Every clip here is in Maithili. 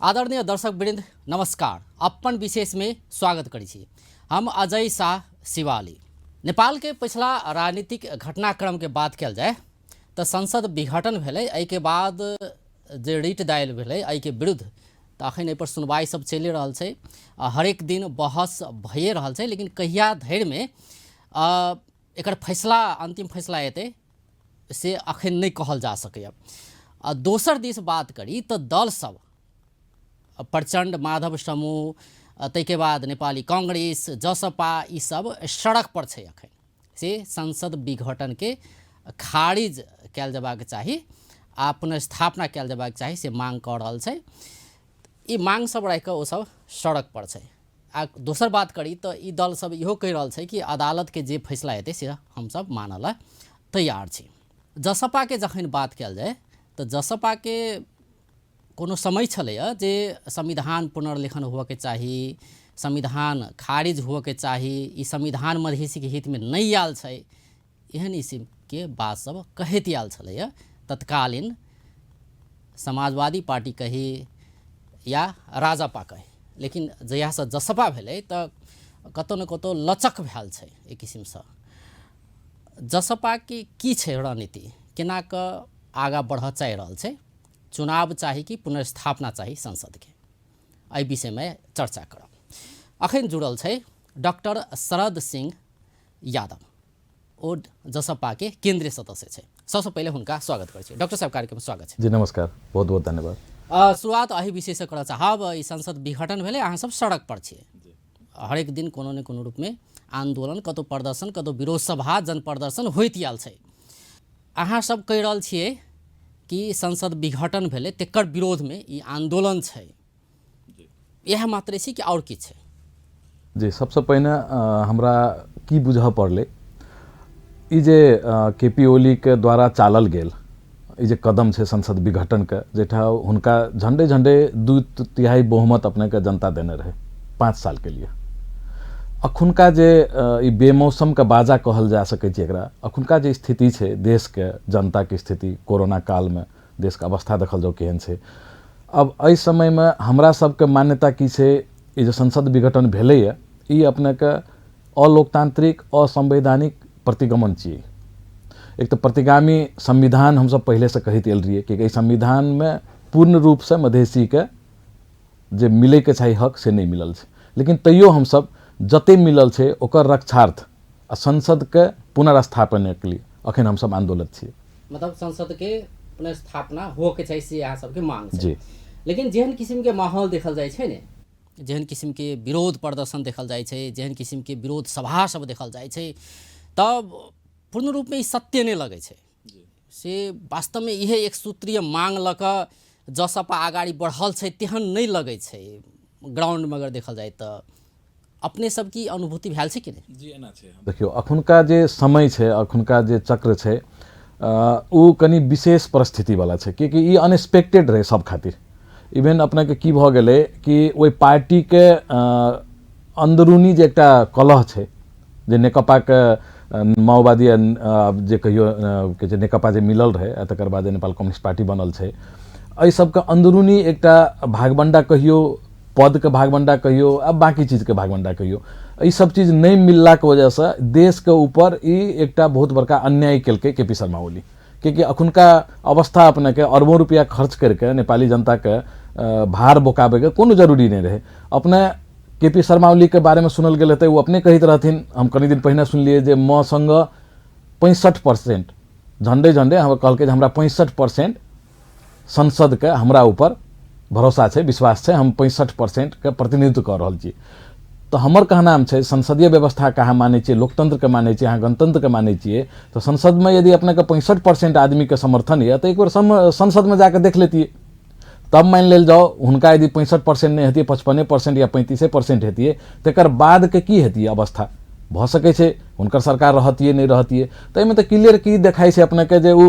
आदरणीय दर्शक वृंद नमस्कार। अपन विशेष में स्वागत करै छी। हम अजय शाह शिवाली। नेपाल के पिछला राजनीतिक घटनाक्रम के बात कयल जाय तऽ संसद विघटन भेलै, एहिके बाद जे रिट दायर भेलै एहिके विरुद्ध तऽ अखन एहिपर सुनवाई सब चलि रहल छै आ हरेक दिन बहस भइए रहल छै, लेकिन कहिया धरिमे एकर फैसला अंतिम फैसला एतै से अखन नहि कहल जा सकैए। आ दोसर दिस बात करी तऽ दल सब प्रचण्ड माधव समूह, ताहिके बाद नेपाली कांग्रेस, जसपा, ई सब सड़क पर छै अखन से संसद विघटनके खारिज कयल जेबाक चाही आ पुनर्स्थापना कयल जेबाक चाही से मांग कऽ रहल छै। ई मांग सब राखि कऽ ओ सब सड़क पर छै। आ दोसर बात करी तऽ ई दल सब इहो कहि रहल छै कि अदालतके जे फैसला हेतै से हमसब मानऽ लए तैयार छी। जसपाके जखन बात कयल जाय तऽ जसपाके कोनो समय छलैए जे संविधान पुनर्लेखन होबऽके चाही, संविधान खारिज होबऽके चाही, ई संविधान मधेसीके हितमे नहि आयल छै, एहन किसिमके बात सब कहैत आयल छलैए तत्कालीन समाजवादी पार्टी कही या राजपा कही। लेकिन जहियासँ जसपा भेलै तऽ कतहु ने कतहु लचक भेल छै एक किसिमसँ। जसपाके की छै रणनीति, केना कऽ आगाँ बढ़ऽ चाहि रहल छै, चुनाव चाही कि पुनर्स्थापना चाही संसदके, एहि विषयमे चर्चा करब। अखन जुड़ल छै डॉक्टर शरद सिंह यादव, ओ जसपाके केंद्रीय सदस्य छै। सबसँ पहिले हुनका स्वागत करै छी। डॉक्टर साहब, कार्यक्रम स्वागत छै। जी नमस्कार, बहुत बहुत धन्यवाद। शुरुआत एहि विषयसँ करऽ चाहब। ई संसद विघटन भेलै, अहाँ सब सड़क पर छियै, हरेक दिन कोनो ने कोनो रूपमे आंदोलन, कतहु प्रदर्शन, कतहु विरोध सभा, जन प्रदर्शन होइत आयल छै। अहाँ सब कहि रहल छियै कि संसद विघटन भेलै तकर विरोधमे ई आंदोलन छै, इएह मात्रे छै कि आओर किछु छै? जी, सबसँ पहिने हमरा की बुझऽ पड़लै, ई जे के पी ओलीके द्वारा चालल गेल ई जे कदम छै संसद विघटनके, जाहिठाम हुनका झंडे झंडे 2/3 बहुमत अपनेके जनता देने रहै 5 सालके लिए। अखुनका जे ई बेमौसमके बाजा कहल जा सकै छै एकरा, अखुनका जे स्थिति छै देशके जनताके स्थिति, कोरोना कालमे देशके अवस्था देखल जाउ केहन छै। अब एहि समयमे हमरा सबके मान्यता की छै, ई जे संसद विघटन भेलैए ई अपनेके अलोकतांत्रिक असंवैधानिक प्रतिगमन छियै। एक तऽ प्रतिगामी संविधान हमसब पहिलेसँ कहैत आयल रहियै कि एहि संविधानमे पूर्ण रूपसँ मधेसीके जे मिलैके चाही हक से नहि मिलल छै, लेकिन तैयो हमसब जते मिलल छै ओकर रक्षार्थ आ संसदके पुनर्स्थापनके लिए अखन हमसब आंदोलित छियै। मतलब संसदके पुनर्स्थापना होके चाही से अहाँ सबके मांग छै। जी। लेकिन जेहन किसिमके माहौल देखल जाइ छै ने, जेहन किसिमके विरोध प्रदर्शन देखल जाइ छै, जेहन किसिमके विरोध सभा सब देखल जाइ छै, तब पूर्ण रूपमे ई सत्य नहि लगै छै। से वास्तवमे इहे एक सूत्रीय मांग लऽ कऽ जसपा अगाडि बढ़ल छै तेहन नहि लगै छै। ग्राउंडमे अगर देखल जाय तऽ अपने सब की अनुभूति भेल छै कि नहि? जी एना छै। देखियौ, अखुनका जे समय छै, अखुनका जे चक्र छै, ओ कनि विशेष परिस्थितिवला छै, किएकि ई अनएक्सपेक्टेड रहै सब खातिर। इवेन अपनेके की भऽ गेलै कि ओहि पार्टीके अन्दरूनी जे एकटा कलह छै, जे नेकपाके माओवादी जे कहियो के जे नेकपा जे मिलल रहै आ तकर बाद नेपाल कम्युनिस्ट पार्टी बनल छै, एहि सबके अन्दरूनी एकटा भागबंडा कहियो, पदके भागबंडा कहियो आ बाकी चीजके भागबंडा कहियो, एहि सब चीज नहि मिललाके वजहसँ देशके ऊपर ई एकटा बहुत बड़का अन्याय केलकै के पी शर्मा ओली। किएकि अखुनका अवस्था अपनेके अरबों रुपया खर्च करिके नेपाली जनताके भार बोकाबैके कोनो जरूरी नहि रहै। अपने के पी शर्मा ओलीके बारेमे सुनल गेल हेतै, ओ अपने कहैत रहथिन, हम कनि दिन पहिने सुनलियै जे म सँग 65% झण्डे झण्डे हमरा कहलकै जे हमरा 65% संसदके हमरा ऊपर भरोसा छै, विश्वास छै, हम 65%के प्रतिनिधित्व कऽ रहल छी। तऽ हमर कहनाम छै संसदीय व्यवस्थाके अहाँ मानै छियै, लोकतंत्रके मानै छियै, अहाँ गणतंत्रके मानै छियै, तऽ संसदमे यदि अपनेके 65% आदमीके समर्थन यऽ तऽ एक बेर संसदमे जाकऽ देख लेतियै। तब मानि लेल जाओ हुनका यदि 65% नहि हेतियै, 55% या 35% हेतियै, तकर बादके की हेतियै अवस्था? भऽ सकै छै हुनकर सरकार रहतियै नहि रहतियै। तऽ एहिमे तऽ क्लियर की देखाइ छै अपनेके जे ओ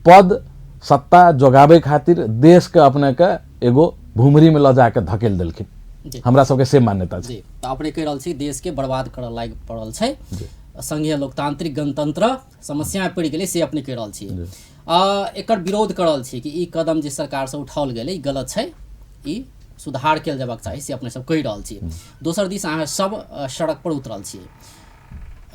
पद सत्ता जोगाबै खातिर देशके अपनेके एगो भूमरीमे लऽ जाके धकेल देलखिन। हमरा सबके से मान्यता छै। जी, तऽ अपने कहि रहल छी देशके बर्बाद करऽ लागि पड़ल छै, संघीय लोकतांत्रिक गणतंत्र समस्या पड़ि गेलै से अपने कहि रहल छी। एकर विरोध कऽ रहल छी कि ई कदम जे सरकारसँ उठाओल गेलै ई गलत छै, ई सुधार कयल जेबाक चाही से अपने सब कहि रहल छी। दोसर दिस अहाँ सब सड़क पर उतरल छी।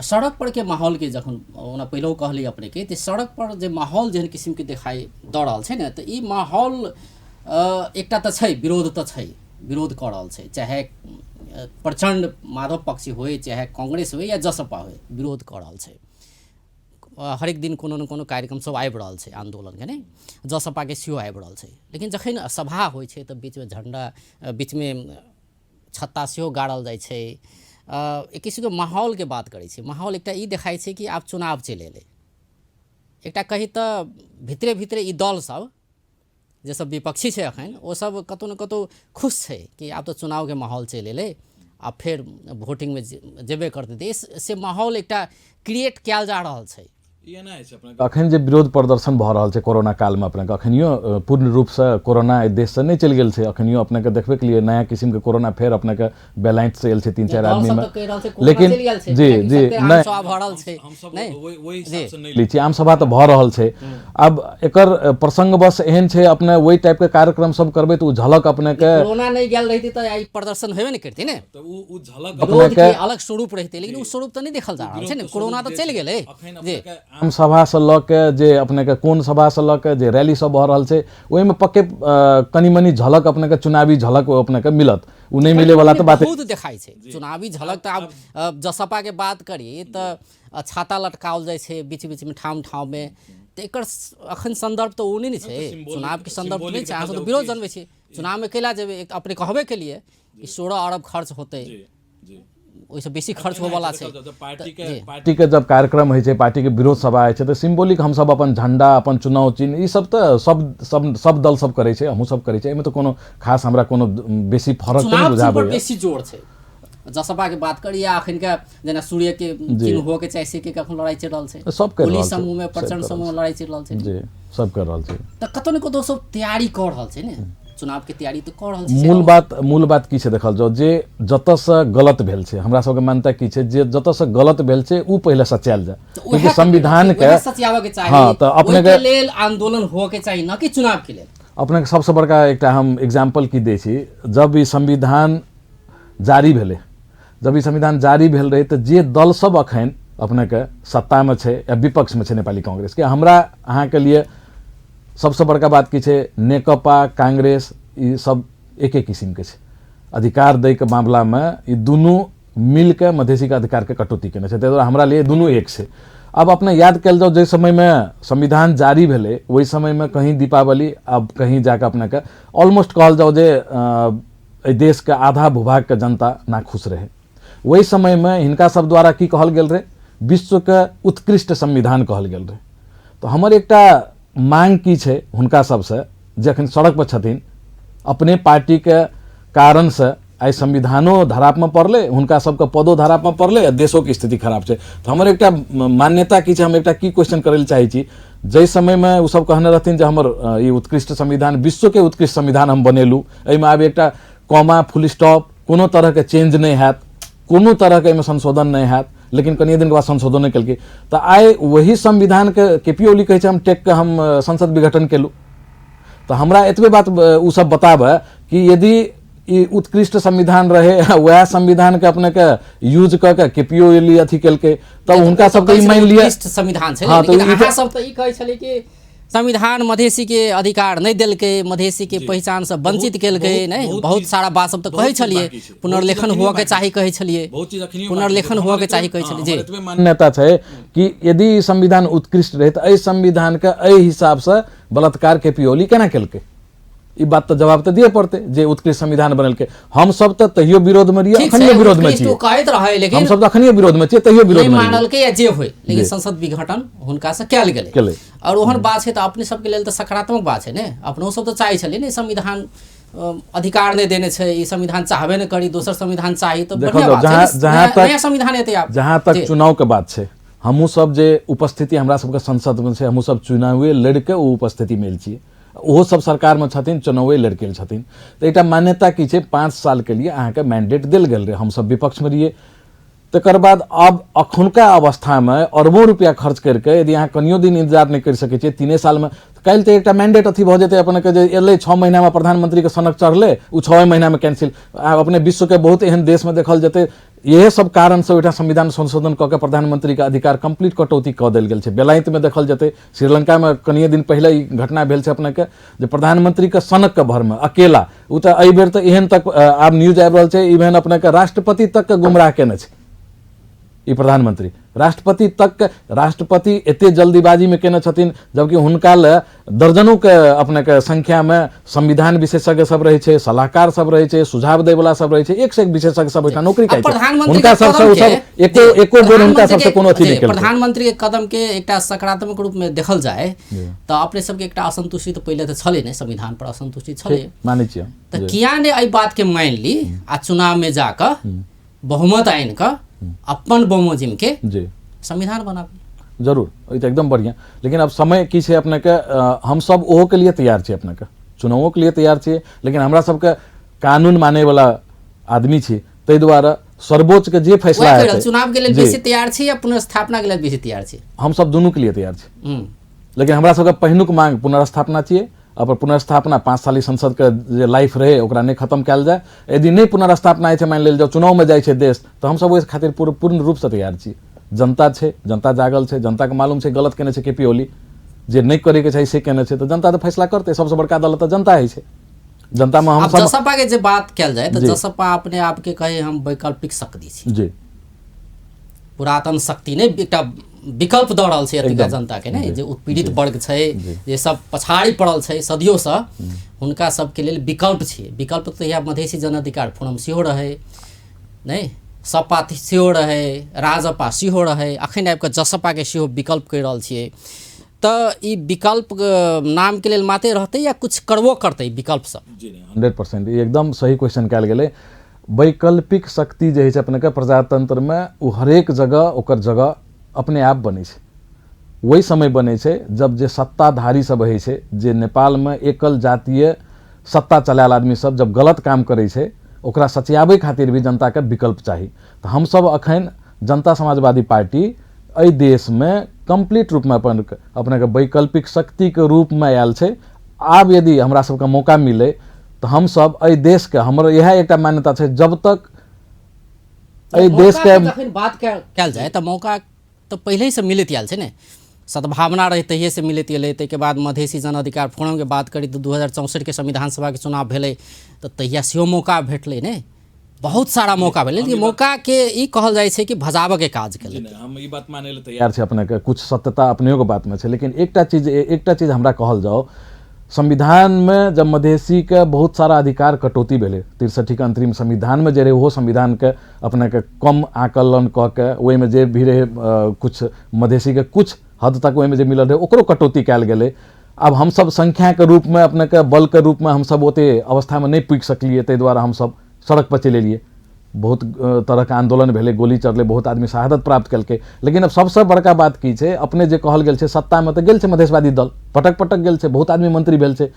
सड़क पर के माहौल के जखन ओना पहिलहो कहली अपने के, तऽ सड़क पर जे माहौल जेहन किसिम के देखाइ दऽ रहल छै ने, तऽ ई माहौल एकटा तऽ छै विरोध, तऽ छै विरोध कऽ रहल छै, चाहे प्रचण्ड माधव पक्षी होय, चाहे कांग्रेस होय या जसपा होय, विरोध कऽ रहल छै। हरेक दिन कोनो ने कोनो कार्यक्रम सब आबि रहल छै आन्दोलनके, ने जसपाके सेहो आबि रहल छै। लेकिन जखन सभा होइ छै तऽ बीचमे झण्डा, बीचमे छत्ता सेहो गाड़ल जाइ छै। एक किसिमके माहौलके बात करै छी, माहौल एकटा ई देखाइ छै कि आब चुनाव चलि एलै। एकटा कही तऽ भितरे भितरे ई दल सब जे सब विपक्षी छै अखन, ओ सब कतहु ने कतहु खुश छै कि आब तऽ चुनावके माहौल चलि एलै, आब फेर वोटिंगमे जेबे करतै देश, से माहौल एकटा क्रिएट कयल जा रहल छै। अखन जे विरोध प्रदर्शन भऽ रहल छै कोरोना कालमे, अपनेके अखनियो पूर्ण रूपसँ कोरोना एहि देशसँ नहि चलि गेल छै। अखनियो अपनेके देखबे के लिए नया किसिमके कोरोना फेर अपनेके बेलायतसँ आयल छै 3-4 आदमीमे, लेकिन जी जी नहि लै छी, आम सभा तऽ भऽ रहल छै। आब एकर प्रसंगवश एहन छै, अपने ओहि टाइपके कार्यक्रम सब करबै तऽ ओ झलक अपनेके कोरोना नहि गेल रहितै तऽ आइ प्रदर्शन हेबे नहि करतै ने, तऽ ओ झलक अपनेके अलग स्वरूप रहितै, लेकिन ओ स्वरूप तऽ नहि देखल जा रहल छै ने, कोरोना तऽ चलि गेलै। जी आम सभासँ लऽ के जे अपनेके कोन सभासँ लऽ के जे रैली सब भऽ रहल छै, ओहिमे पक्के कनि मनि झलक अपनेके चुनावी झलक अपनेके मिलत, ओ नहि मिलैवला तऽ बात बहुत देखाइ छै चुनावी झलक। तऽ आब जसपा के बात करी तऽ छाता लटकाओल जाइ छै बीच बीचमे ठाम ठाममे, तऽ एकर अखन सन्दर्भ तऽ ओ नहि ने छै, चुनावके सन्दर्भ नहि छै। अहाँ सब तऽ विरोध जनबै छी, चुनावमे कैला जेबै? एक अपने कहबे केलियै कि 16 अरब खर्च होतै, ओहिसँ बेसी खर्च होबऽवला छै। पार्टीके जब कार्यक्रम होइ छै, पार्टीके विरोध सभा होइ छै, तऽ सिम्बोलिक हमसब अपन झण्डा, अपन चुनाव चिन्ह, ई सब तऽ सब सब सब दल सब करै छै, हमहूँ सब करै छै। एहिमे तऽ कोनो खास हमरा कोनो बेसी फरक नहि बुझाबैए। बेसी जोर छै जसपाके बात करी या अखनके जेना सूर्यके चिन्ह होके चाहे से के कखन लड़ाइ चलि रहल छै, सब कर रहल छै, समूहमे प्रचण्ड समूहमे लड़ाइ चलि रहल छै, जी सब कर रहल छै। तऽ कतौ ने कतौ सब तैयारी कऽ रहल छै ने, चुनावके तैयारी तऽ कऽ रहल छै। मूल बात की छै देखल जाउ, जे जतऽसँ गलत भेल छै, हमरा सबके मान्यता की छै, जे जतऽसँ गलत भेल छै ओ पहिले सचायल जाय, क्योंकि संविधानके सचियाबऽके चाही। हँ, तऽ अपनेके लेल आंदोलन होके चाही, न कि चुनावके लेल। अपनेके सबसँ बड़का एकटा हम एग्जाम्पल की दै छी, जब ई संविधान जारी भेलै, जब ई संविधान जारी भेल रहै तऽ जे दल सब अखन अपनेके सत्तामे छै या विपक्षमे छै नेपाली कांग्रेसके, हमरा अहाँके लिए सबसँ बड़का बात की छै, नेकपा कांग्रेस ई सब एके किसिमके छै। अधिकार दैके मामलामे ई दुनू मिलके मधेसीके अधिकारके कटौती केने छै, ताहि दुआरे हमरा लिए दुनू एक छै। अब अपने याद कयल जाउ, जाहि समयमे संविधान जारी भेलै ओहि समयमे कहीं दीपावली, अब कहीं जाके अपनेके ऑलमोस्ट कहल जाउ जे एहि देशके आधा भूभागके जनता नाखुश रहै। ओहि समयमे हिनका सब द्वारा की कहल गेल रहै, विश्वके उत्कृष्ट संविधान कहल गेल रहै। तऽ हमर एकटा मांग की छै हुनका सबसँ, जे अखन सड़क पर छथिन, अपने पार्टीके कारणसँ आइ संविधानो धरापमे पड़लै, हुनका सबके पदो धरापमे पड़लै आ देशोके स्थिति खराब छै। तऽ हमर एकटा मान्यता की छै, हम एकटा की क्वेश्चन करै लए चाहै छी, जाहि समयमे ओ सब कहने रहथिन जे हमर ई उत्कृष्ट संविधान, विश्वके उत्कृष्ट संविधान हम बनेलहुँ, एहिमे आब एकटा कॉमा फुल स्टॉप कोनो तरहके चेंज नहि हैत, कोनो तरहके एहिमे संशोधन नहि हैत, लेकिन कनिए दिनके बाद संशोधन नहि केलकै। तऽ आइ वही संविधानके के पी ओली कहै छै हम टेकके हम संसद विघटन केलहुँ। तऽ हमरा एतबे बात ओ सब बताबय कि यदि ई उत्कृष्ट संविधान रहे, वएह संविधानके अपनेके यूज कऽ के के पी ओली अथी केलकै, तब हुनका सबके ई मानि लिअ संविधान छै। हँ, तऽ अहाँ सब तऽ ई कहै छलियै कि संविधान मधेसी के अधिकार नहि देलकै, मधेसी के पहिचान से वंचित केलकै, नहि बहुत सारा बात सब तऽ कहै छलियै, पुनर्लेखन हुअ के चाही कहै छलियै, पुनर्लेखन हुअ के चाही कहै छलियै। जी मान्यता छै कि यदि संविधान उत्कृष्ट रहे तऽ एहि संविधान के एहि हिसाब से बलात्कार के पी ओली केना केलकै, ई बात तऽ जवाब तऽ दिअ पड़तै जे उत्कृष्ट संविधान बनेलकै। हम सब तऽ तहियो विरोध मे रहियै, अखनियो विरोध मे छियै, कहैत रहै, लेकिन हम सब तऽ अखनियो विरोध मे छियै, तहियो विरोध मे मानलकै या जे होय, लेकिन संसद विघटन हुनका से कयल गेलै। और ओहन बात छै तऽ अपने सबके लेल तऽ सकारात्मक बात छै ने, अपनो सब तऽ चाहै छलियै ने संविधान अधिकार नहि देने छै, ई संविधान चाहबे नहि करी, दोसर संविधान चाही, तऽ बढ़िया बात छै, जहाँ तक नया संविधान एतै। आब जहाँ तक चुनाव के बात छै, हमहूँ सब जे उपस्थिति हमरा सबके संसद मे छै, हमहूँ सब चुनावे लड़िके ओ उपस्थिति मे आयल छियै, ओहो सब सरकारमे छथिन, चुनावे लड़ि गेल छथिन। तऽ एकटा मान्यता की छै, 5 सालके लिए अहाँके मैंडेट देल गेल रहै, हमसब विपक्षमे रहियै, तकर बाद आब अखुनका अवस्थामे अरबों रुपया खर्च करिके यदि अहाँ कनियो दिन इंतजार नहि करि सकै छियै 3 सालमे, काल्हि तऽ एकटा मैंडेट अथी भऽ जेतै अपनेके जे एलै 6 महीनामे प्रधानमंत्रीके सनक चढ़लै, ओ 6 महीनामे कैंसिल। आब अपने विश्वके बहुत एहन देशमे देखल जेतै, इएह सब कारणसँ ओहिठाम संविधान संशोधन कऽ के प्रधानमंत्रीके अधिकार कम्प्लीट कटौती कऽ देल गेल छै। बेलायतमे देखल जेतै, श्रीलंकामे कनिये दिन पहिले ई घटना भेल छै अपनेके जे प्रधानमंत्रीके सनकके भरमे अकेला ओ तऽ एहि बेर तऽ एहन तक आब न्यूज आबि रहल छै, इवेन अपनेके राष्ट्रपति तकके गुमराह केने छै ई प्रधानमंत्री, राष्ट्रपति तक राष्ट्रपति एते जल्दीबाजीमे केने छथिन, जबकि हुनका लए दर्जनोके अपनेके संख्यामे संविधान विशेषज्ञ सब रहै छै, सलाहकार सब रहै छै, सुझाव दै वाला सब रहै छै, एक से एक विशेषज्ञ सब ओहिठाम नौकरी करै छै। हुनका सबसँ ओ सब एको एको बेर हुनका सबसँ कोनो अथी नहि केलकै। प्रधानमंत्री के कदम के एकटा सकारात्मक रूप में देखल जाय तऽ अपने सबके एकटा असंतुष्टि तऽ पहिले तऽ छलै ने, संविधान पर असंतुष्टि छलै, मानै छियै, तऽ किया ने एहि बात के मानि ली आ चुनाव में जाकऽ बहुमत आनि कऽ अपन बमोजिम के जी संविधान बनाबी। जरूर, ई तऽ एकदम बढ़िआँ। लेकिन अब समय की छै अपनेके, हमसब ओहोके लिए तैयार छी, अपनेके चुनावोके लिए तैयार छियै, लेकिन हमरा सबके कानून मानैवला आदमी छी, ताहि दुआरे सर्वोच्चके जे फैसला हेतै, चुनाव के लेल बेसी तैयार छी या पुनर्स्थापना के लेल बेसी तैयार छी? हमसब दुनूके लिए तैयार छी, लेकिन हमरा सबके पहिनुक मांग पुनर्स्थापना छियै। अपन पुनर्स्थापना 5 साली संसदके जे लाइफ रहै ओकरा नहि खत्म कयल जाय। यदि नहि पुनर्स्थापना होइ छै, मानि लेल जाउ चुनावमे जाइ छै देश, तऽ हमसब ओहि खातिर पूर्ण रूपसँ तैयार छी। जनता छै, जनता जागल छै, जनताके मालूम छै गलत केने छै के पी ओली, जे नहि करैके चाही से केने छै, तऽ जनता तऽ फैसला करतै। सबसँ बड़का दल तऽ जनता होइ छै, जनतामे हम सब। जसपा के जे बात कयल जाय तऽ जसपा अपने आपके कहे हम वैकल्पिक शक्ति छी जी, पुरातन शक्ति नहि, एकटा विकल्प दऽ रहल छै एतुका जनता के ने, जे उत्पीड़ित वर्ग छै, जे सब पछाड़ी पड़ल छै सदियोसँ, हुनका सबके लेल विकल्प छै। विकल्प तऽ इएह मधेसी जन अधिकार फोरम सेहो रहै नहि, सपा सेहो रहै, राजपा सेहो रहै, अखन आबि कऽ जसपाके सेहो विकल्प कहि रहल छियै। तऽ ई विकल्प नामके लेल माते रहतै या किछु करबो करतै विकल्प सब? जी 100% ई एकदम सही क्वेश्चन कयल गेलै। वैकल्पिक शक्ति जे होइ छै अपनेके प्रजातन्त्रमे, ओ हरेक जगह ओकर जगह अपने आप बनै छै। ओहि समय बनै छै जब जे सत्ताधारी सब होइ छै, जे नेपालमे एकल जातीय सत्ता चलायल आदमी सब जब गलत काम करै छै, ओकरा सचियाबै खातिर भी जनताके विकल्प चाही। तऽ हमसब अखन जनता समाजवादी पार्टी एहि देशमे कम्प्लीट रूपमे अपन अपनेके वैकल्पिक शक्तिके रूपमे आयल छै। आब यदि हमरा सबके मौका मिलै तऽ हमसब एहि देशके, हमर इएह एकटा मान्यता छै, जब तक एहि देशके जखन बात कयल जाय तऽ मौका तऽ पहिलेसँ मिलैत आयल छै ने, सद्भावना रहै तहिएसँ मिलैत एलै। ताहिके बाद मधेसी जन अधिकार फोरमके बात करी तऽ 2064के संविधान सभाके चुनाव भेलै तऽ तहिया सेहो मौका भेटलै ने, बहुत सारा मौका भेलै, लेकिन मौकाके ई कहल जाइ छै कि भजाबऽके काज केलक। हम ई बात मानै लए तैयार छी अपनेके, कुछ सत्यता अपनेओके बातमे छै, लेकिन एकटा चीज हमरा कहल जाओ, संविधानमे जब मधेसीके बहुत सारा अधिकार कटौती भेलै, 63के अंतरिम संविधानमे जे रहै ओहो संविधानके अपनेके कम आकलन कऽ के ओहिमे जे भी रहै कुछ मधेसीके कुछ हद तक ओहिमे जे मिलल रहै ओकरो कटौती कयल गेलै। आब हमसब संख्याके रूपमे अपनेके बलके रूपमे हमसब ओते अवस्थामे नहि पुगि सकलियै, ताहि दुआरे हमसब सड़क पर चलि एलियै। बहुत तरहके आन्दोलन भेलै, गोली चललै, बहुत आदमी शहादत प्राप्त केलकै। लेकिन अब सबसँ बड़का बात की छै, अपने जे कहल गेल छै सत्तामे तऽ गेल छै मधेशवादी दल, पटक पटक गेल छै, बहुत आदमी मंत्री भेल छै।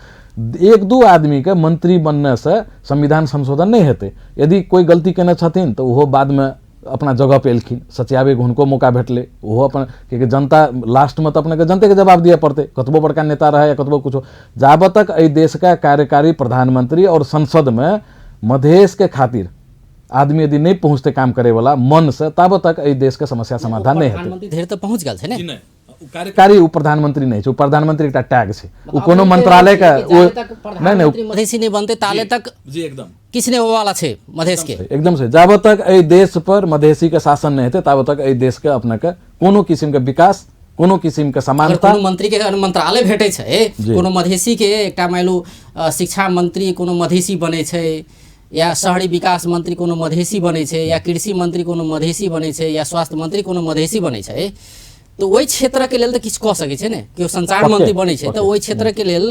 1-2 आदमीके मंत्री बननेसँ संविधान संशोधन नहि हेतै। यदि कोइ गलती केने छथिन तऽ ओहो बादमे अपना जगह पे एलखिन, सचियाबैके हुनको मौका भेटलै, ओहो अपन, कियाकि जनता लास्टमे तऽ अपनेके जनतेके जवाब दिअ पड़तै, कतबो बड़का नेता रहै या कतबो कुछो। जाबत तक एहि देशके कार्यकारी प्रधानमंत्री आओर संसदमे मधेशके खातिर आदमी यदि नहि पहुँचतै काम करैवला मनसँ, ताबत तक एहि देशके समस्या समाधान नहि हेतै। प्रधानमंत्री धरि तऽ पहुँच गेल छै ने। कार्यकारी ओ प्रधानमंत्री नहि छै, ओ प्रधानमंत्री एकटा टैग छै, ओ कोनो मंत्रालय के ओ नहि, नहि मधेसी नहि बनतै ताले तक जी एकदम किछु नहि होबऽवाला छै मधेश के। एकदम से जाबत तक एहि देश पर मधेसी के शासन नहि हेतै ताबत तक एहि देश के अपने के कोनो किसिम के विकास, कोनो किसिम के समानता। कोनो मंत्री के मंत्रालय भेटै छै, कोनो मधेसी के एकटा मानि लू शिक्षा मंत्री कोनो मधेसी बनै छै, या शहरी विकास मंत्री कोनो मधेसी बनै छै, या कृषि मंत्री कोनो मधेसी बनै छै, या स्वास्थ्य मंत्री कोनो मधेसी बनै छै, तऽ ओहि क्षेत्रके लेल तऽ किछु कऽ सकै छै ने। केओ संचार मंत्री बनै छै तऽ ओहि क्षेत्रके लेल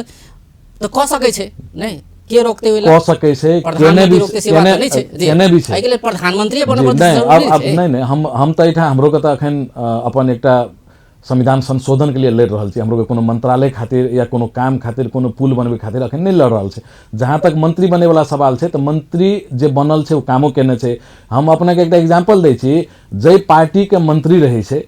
तऽ कऽ सकै छै नहि, के रोकतै ओहि कऽ सकै छै, केने भी केने छै, केने भी छै। एहिके लेल प्रधानमंत्री बनऽ पड़तै, जरूरी छै। नहि नहि, हम तऽ एहिठाम हमरो के तऽ अखन अपन एकटा संविधान संशोधन के लिए लड़ि रहल छी। हमरो कोनो मंत्रालय खातिर या कोनो काम खातिर, कोनो पुल बनबै खातिर अखन नहि लड़ रहल छै। जहाँ तक मंत्री बने वाला सवाल छै, तऽ मंत्री जे बनल छै ओ कामो केने छै। हम अपनेके एकटा एग्जाम्पल दै छी, जाहि पार्टीके मंत्री रहै छै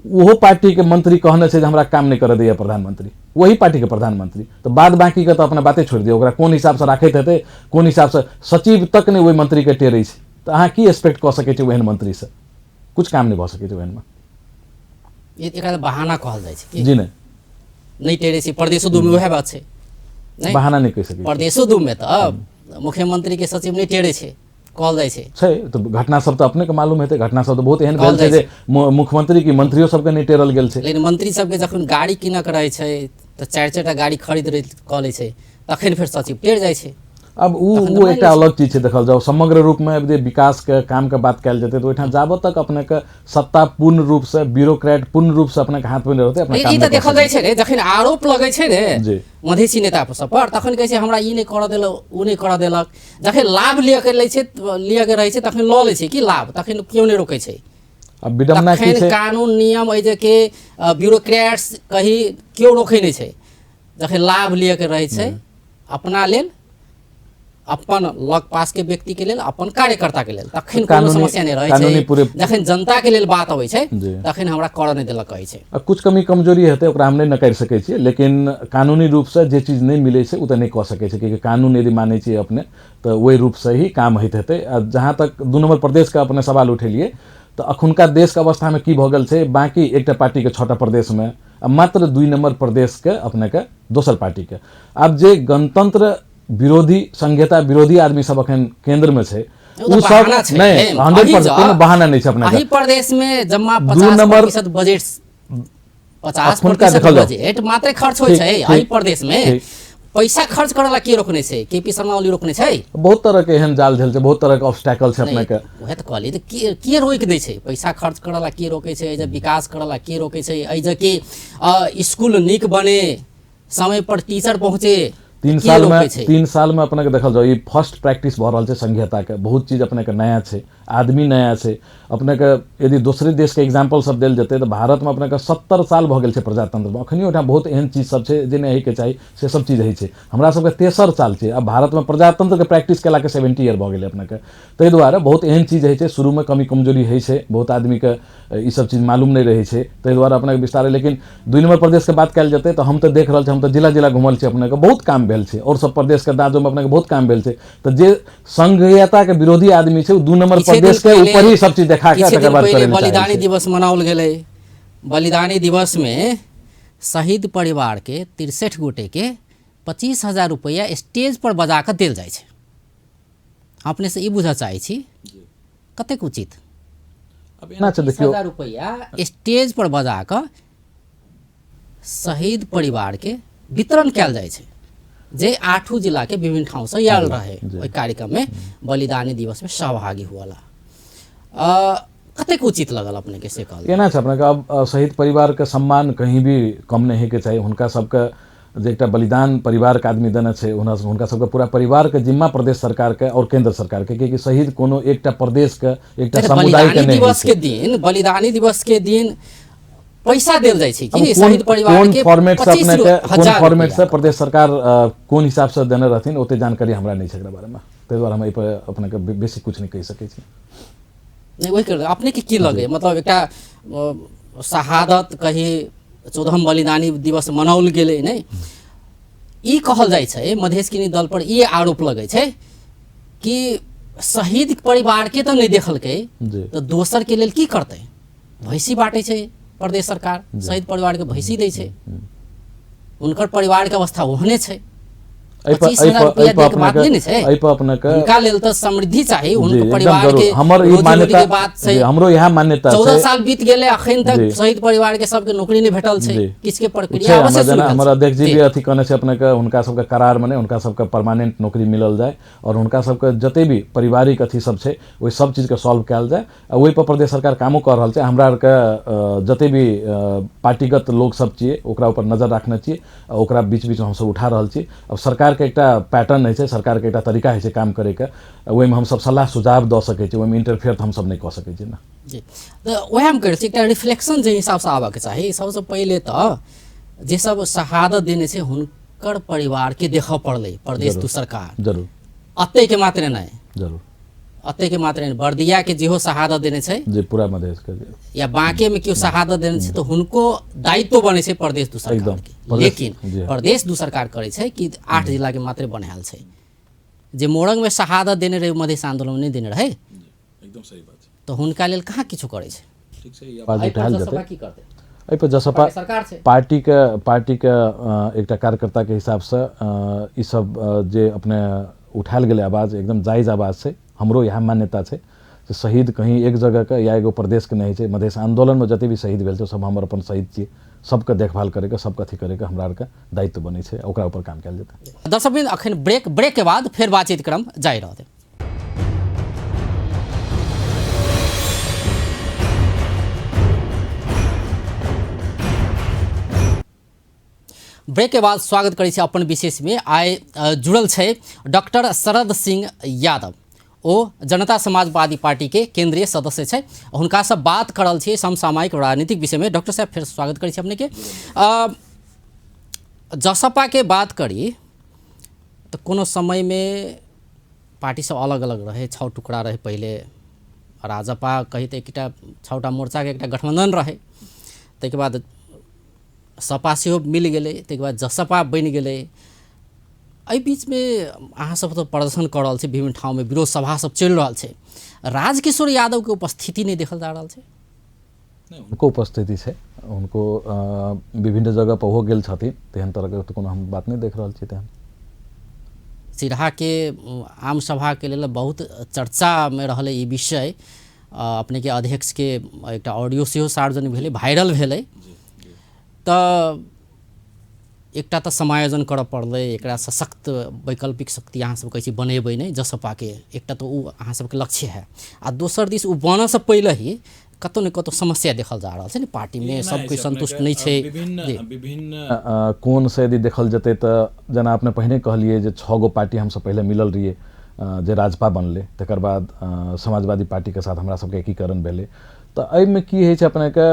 ओहो पार्टीके मंत्री कहने छै जे हमरा काम नहि करऽ दैया प्रधानमंत्री, वही पार्टीके प्रधानमंत्री। तऽ बाद बाकीके तऽ अपना बाते छोड़ि दियौ, ओकरा कोन हिसाबसँ राखैत हेतै, कोन हिसाबसँ सचिव तक नहि ओहि मंत्रीके टेरै छै, तऽ अहाँ की एक्सपेक्ट कऽ सकै छी ओहन मंत्रीसँ? कुछ काम नहि भऽ सकै छै ओहनमे। एकरा बहाना कहल जाइ छै। जी नहि, नहि टेरै छै। प्रदेशो दूमे वएह बात छै। नहि, बहाना नहि कहि सकै। प्रदेशो दूमे तऽ मुख्यमंत्रीके सचिव नहि टेरै छै कहल जाइ छै। छै तऽ घटना सब तऽ अपने के मालूम हेतै। घटना सब तऽ बहुत एहन भेल छै जे मुख्यमंत्री की मंत्रियो सबके नहि टेरल गेल छै। लेकिन मंत्री सबके जखन गाड़ी कीनऽ के रहै छै तऽ चारि चारि टा गाड़ी खरीद कऽ लै छै, तखन फेर सचिव टेर जाइ छै। अब ओ एकटा अलग चीज छै। देखल जाउ समग्र रूपमे यदि विकासके कामके बात कयल जेतै तऽ ओहिठाम जाबत तक अपनेके सत्ता पूर्ण रूपसँ ब्यूरोक्रेट पूर्ण रूपसँ अपनेके हाथमे नहि रहतै, अपना काम। ई तऽ देखल जाइ छै रे, जखन आरोप लगै छै ने मधेसी नेता सब पर तखन कहै छै हमरा ई नहि करऽ देलक, ओ नहि करऽ देलक। जखन लाभ लिअ के लै छै, लिअ के रहै छै, तखन लऽ लै छै कि लाभ, तखन केओ नहि रोकै छै। अब विडम्बना की छै, कानून नियम एहि जे के ब्यूरोक्रेट्स कही केओ रोकै नहि छै। जखन लाभ लिअ के रहै छै अपना लेल, अपन लग पास के व्यक्ति के लेल, अपन कार्यकर्ता के लेल, तखन कोनो समस्या नहि रहै छै। जखन जनता के लेल बात अबै छै तखन हमरा करऽ नहि देलक कहै छै। आ कुछ कमी कमजोरी हेतै ओकरा हम नहि नकारि सकै छियै, लेकिन कानूनी रूपसँ जे चीज नहि मिलै छै ओ तऽ नहि कऽ सकै छै, कियाकि कानून यदि मानै छियै अपने तऽ ओहि रूपसँ ही काम होइत हेतै। आ जहाँ तक 2 नम्बर प्रदेशके अपने सवाल उठेलियै तऽ अखुनका देशके अवस्थामे की भऽ गेल छै, बाँकी एकटा पार्टीके 6टा प्रदेशमे आ मात्र 2 नम्बर प्रदेशके अपनेके दोसर पार्टीके। आब जे गणतंत्र विरोधी, संघीयता विरोधी आदमी सब अखन केंद्रमे छै ओ सब नहि, 100% कोनो बहाना नहि छै अपने। एहि प्रदेशमे जम्मा 50% बजट, 50% बजट मात्रै खर्च होइ छै। एहि प्रदेशमे पैसा खर्च करला के रोकने छै? केपी शर्मा ओली रोकने छै? बहुत तरह के एहन जाल झेल छै, बहुत तरह के ऑब्स्टैकल छै अपने के। वएह तऽ कहली, तऽ के रोकि दै छै? पैसा खर्च करला के रोकै छै? एहि विकास करला के रोकै छै? एहि जे कि स्कूल नीक बने, समय पर टीचर पहुँचे, 3 साल में, 3 साल में अपने के देखल जाओ ई फर्स्ट प्रैक्टिस भऽ रहल छै संघीयता के। बहुत चीज अपने के नया छै, आदमी नया छै अपने के। यदि दोसरे देश के एग्जाम्पल सब देल जेतै तऽ भारत में अपने के 70 साल भऽ गेल छै प्रजातंत्र में, अखनियो ओहिठाम बहुत एहन चीज सब छै जे नहि होइके चाही, से सब चीज होइ छै। हमरा सबके तेसर साल छै, आब भारत में प्रजातंत्र के प्रैक्टिस केला के 70 ईयर भऽ गेलै अपने के। ताहि दुआरे बहुत एहन चीज होइ छै, शुरू में कमी कमजोरी होइ छै, बहुत आदमी के ई सब चीज मालूम नहि रहै छै, ताहि दुआरे अपने के विस्तार। लेकिन 2 नम्बर प्रदेश के बात कयल जेतै तऽ हम तऽ देख रहल छी, हम तऽ जिला जिला घुमल छी, अपने के बहुत काम भेल छै और सब प्रदेश के दाजोमे अपने के बहुत काम भेल छै। तऽ जे संघीयता के विरोधी आदमी छै ओ 2 नम्बर प्रदेश के ऊपर ही सब चीज देखा के तकर बाद करै। बलिदानी दिवस मनाओल गेलै। बलिदानी दिवस में शहीद परिवार के 63 गोटे के 25,000 रुपैआ स्टेज पर बजा कऽ देल जाइ छै। अपने से ई बुझऽ चाहै छी कतेक उचित? अब एना छै, देखियौ, 25,000 रुपैआ स्टेज पर बजा कऽ शहीद परिवार के वितरण कयल जाइ छै, जे 8 जिला के विभिन्न ठाउँ से आयल रहे ओहि कार्यक्रम में बलिदानी दिवस में सहभागी हुअला। कतेक उचित लगल अपने के से कहल? एना छै अपने के, अब शहीद परिवार के सम्मान कहीं भी कम नहीं होइके चाही। हुनका सबके जे एकटा बलिदान परिवार के आदमी देने छै, हुनका सबके पूरा परिवार के जिम्मा प्रदेश सरकार के और केंद्र सरकार के, कियाकि शहीद कोनो एकटा प्रदेश के एकटा समुदाय के नहीं दिवस के दिन, बलिदानी दिवस के दिन पैसा देल जाइ छै कि शहीद परिवार के फॉर्मेट से अपने के, कोन फॉर्मेट से प्रदेश सरकार कोन हिसाब से देने रहथिन ओते जानकारी हमरा नहीं छै एकरा बारे में, ताहि दुआरे हम एहि पर अपने के बेसी कुछ नहीं कहि सकै छी। नहीं, वही कर अपने के की लगे, मतलब एकटा शहादत कही 14 बलिदानी दिवस मनाओल गेलै नहि, ई कहल जाइ छै मधेश किनी दल पर ई आरोप लगै छै कि शहीद परिवार के तऽ नहि देखलकै तऽ दोसर के लेल की करतै? भैंसी बाँटै छै प्रदेश सरकार, शहीद परिवार के भैंसी दै छै, हुनकर परिवार के अवस्था ओहने छै। 25,000 रुपैआ दै के बात नहि ने छै, हुनका लेल तऽ समृद्धि चाही, हुनकर परिवार के हमर ई मान्यता बात छै, हमरो इएह मान्यता छै। 14 साल बीत गेलै, अखन तक शहीद परिवार के सबके नौकरी नहि भेटल छै, किछ के प्रक्रिया अवश्य शुरू। हमर अध्यक्ष जी भी अथी कहने छै अपने के, हुनका सबके करार मने हुनका सबके परमानेंट नौकरी मिलल जाय और हुनका सबके जते भी पारिवारिक अथी सब छै ओहि सब चीज के सॉल्व कयल जाय। आ ओहि पर प्रदेश सरकार कामो कऽ रहल छै। हमरा आरके जते भी पार्टीगत लोक सब छियै ओकरा ऊपर नजर राखने छियै आ ओकरा बीच बीचमे हमसब उठा रहल छी। अब सरकार सरकारके एकटा पैटर्न होइ छै, सरकारके एकटा तरीका होइ छै काम करैके, ओहिमे हमसब सलाह सुझाव दऽ सकै छी, ओहिमे इंटरफेयर तऽ हमसब नहि कऽ सकै छी ने। जी, तऽ उएह हम कहै छी, एकटा रिफ्लेक्शन जे हिसाबसँ आबऽके चाही। सबसँ पहिले तऽ जे सब शहादत देने छै हुनकर परिवारके देखऽ पड़लै प्रदेश दू सरकार, जरूर अतैके मात्रे नहि, जरूर अतैके मात्रे नहि, बर्दियाके जेहो शहादत देने छै जे पूरा मधेश के या बाँकेमे केओ शहादत देने छै तऽ हुनको दायित्व बनै छै प्रदेश दू सरकार के। लेकिन प्रदेश दू सरकार करै छै कि 8 जिलाके मात्रे बनायल छै। जे मोरंगमे शहादत देने रहै मधेश आन्दोलनमे नहि देने रहै, एकदम सही बात छै, तऽ हुनका लेल कहाँ किछो करै छै। ठीक छै, ई आवाज उठायल जेतै। की करतै एहिपर जसपा सरकार छै, पार्टीके एकटा कार्यकर्ताके हिसाबसँ ई सब जे अपने उठायल गेलै आवाज एकदम जायज आवाज छै। हमरो इएह मान्यता छै जे शहीद कहीं एक जगहके या एगो प्रदेशके नहि होइ छै। मधेश आन्दोलनमे जते भी शहीद भेल छै सब हमर अपन शहीद छियै, सबके देखभाल करैके, सबके अथी करैके हमरा आरके दायित्व बनै छै, ओकरा ऊपर काम कयल जेतै। दर्शकवृन्द, अखन ब्रेक के बाद फेर बातचीत क्रम जारी रहतै। ब्रेक के बाद स्वागत करै छी अपन विशेष में। आइ जुड़ल छै डॉक्टर शरद सिंह यादव, ओ जनता समाजवादी पार्टी के केंद्रीय सदस्य छै। हुनका से बात करल छी समसामयिक राजनीतिक विषय में। डॉक्टर साहब, फेर स्वागत करै छी अपने के। जसपा के बात करी तऽ कोनो समय में पार्टी सब अलग अलग रहे, 6 टुकड़ा रहे। पहिले राजपा कही तऽ एकटा 6टा मोर्चा के एकटा गठबंधन रहे, ताहिके बाद सपा सेहो मिल गेलै, ताहिके बाद जसपा बनि गेलै। एहि बीचमे अहाँ सब तऽ प्रदर्शन कऽ रहल छी, विभिन्न ठाममे विरोध सभा सब चलि रहल छै, राजकिशोर यादवके उपस्थिति नहि देखल जा रहल छै। हुनको उपस्थिति छै, हुनको विभिन्न जगह पर ओहो गेल छथिन, तेहन तरहके तऽ कोनो हम बात नहि देख रहल छी। तेहन सिरहाके आम सभाके लेल बहुत चर्चामे रहलै ई विषय। अपनेके अध्यक्षके एकटा ऑडियो सेहो सार्वजनिक भेलै, वायरल भेलै। तऽ एकटा तऽ समायोजन करऽ पड़लै, एकरा सशक्त वैकल्पिक शक्ति अहाँ सब कहै छी बनेबै नहि जसपाके, एकटा तऽ ओ अहाँ सबके लक्ष्य है, आ दोसर दिस ओ बनऽसँ पहिले ही कतौ ने कतौ समस्या देखल जा रहल छै ने पार्टीमे, सब कोइ संतुष्ट नहि छै। विभिन्न कोणसँ यदि देखल जेतै तऽ जेना अपने पहिने कहलियै जे 6 गो पार्टी हमसब पहिले मिलल रहियै, जे राजपा बनलै, तकर बाद समाजवादी पार्टीके साथ हमरा सबके एकीकरण भेलै। तऽ एहिमे की होइ छै अपनेके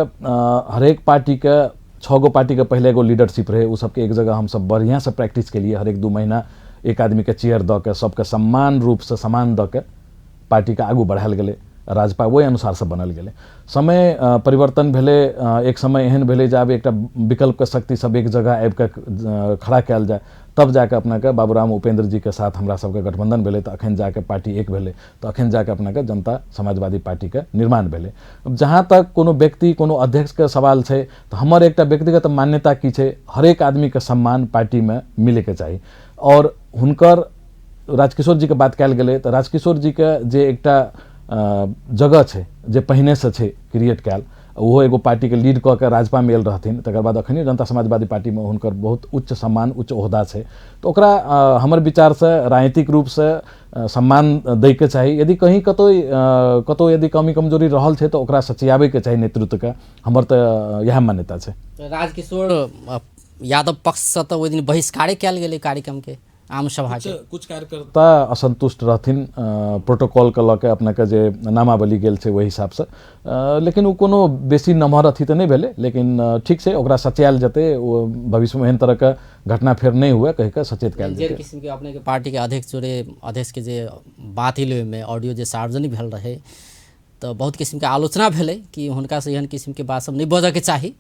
हरेक पार्टीके 6 गो पार्टीके पहिले एगो लीडरशिप रहै, ओ सबके एक जगह हमसब बढ़िआँसँ प्रैक्टिस केलियै। हरेक 2 महीना एक आदमीके चेयर दऽ के सबके सम्मान रूपसँ सम्मान दऽ के पार्टीके आगू बढ़ायल गेलै। राजपा ओहि अनुसारसँ बनल गेलै। समय परिवर्तन भेलै, एक समय एहन भेलै जे आब एकटा विकल्पके शक्ति सब एक जगह आबिके खड़ा कयल जाय, तब जाके अपनाके बाबूराम उपेंद्र जीके साथ हमरा सबके गठबंधन भेलै, तऽ अखन जाके पार्टी एक भेलै, तऽ अखन जाके अपनाके जनता समाजवादी पार्टीके निर्माण भेलै। अब जहाँ तक कोनो व्यक्ति कोनो अध्यक्षके सवाल छै तऽ हमर एकटा व्यक्तिगत मान्यता की छै, हरेक आदमीके सम्मान पार्टीमे मिलैके चाही। और हुनकर राजकिशोर जीके बात कयल गेलै तऽ राजकिशोर जीके जे एकटा जगह छै जे पहिनेसँ छै क्रिएट कयल, ओहो एगो पार्टीके लीड कऽ के राजपामे आयल रहथिन, तकर बाद अखनियो जनता समाजवादी पार्टीमे हुनकर बहुत उच्च सम्मान उच्च ओहदा छै, तऽ ओकरा हमर विचारसँ राजनीतिक रूपसँ सम्मान दैके चाही। यदि कहीँ कतौ कतौ यदि कमी कमजोरी रहल छै तऽ ओकरा सचियाबैके चाही नेतृत्वके, हमर तऽ इएह मान्यता छै। राजकिशोर यादव पक्षसँ तऽ ओहि दिन बहिष्कारे कयल गेलै कार्यक्रमके, आम सभा के। कुछ कार्यकर्ता असंतुष्ट रहथिन प्रोटोकॉलके लऽ के अपनाके जे नामावली गेल छै ओहि हिसाबसँ, लेकिन ओ कोनो बेसी नमहर अथी तऽ नहि भेलै, लेकिन ठीक छै, ओकरा सचियायल जेतै, ओ भविष्यमे एहन तरहके घटना फेर नहि हुए कहि कऽ सचेत कयल जेतै। जे किसिमके अपनेके पार्टीके अध्यक्ष जोड़े अध्यक्षके जे बात एलै ओहिमे ऑडियो जे सार्वजनिक भेल रहै तऽ बहुत किसिमके आलोचना भेलै कि हुनकासँ एहन किसिमके बात सब नहि बजऽके चाही,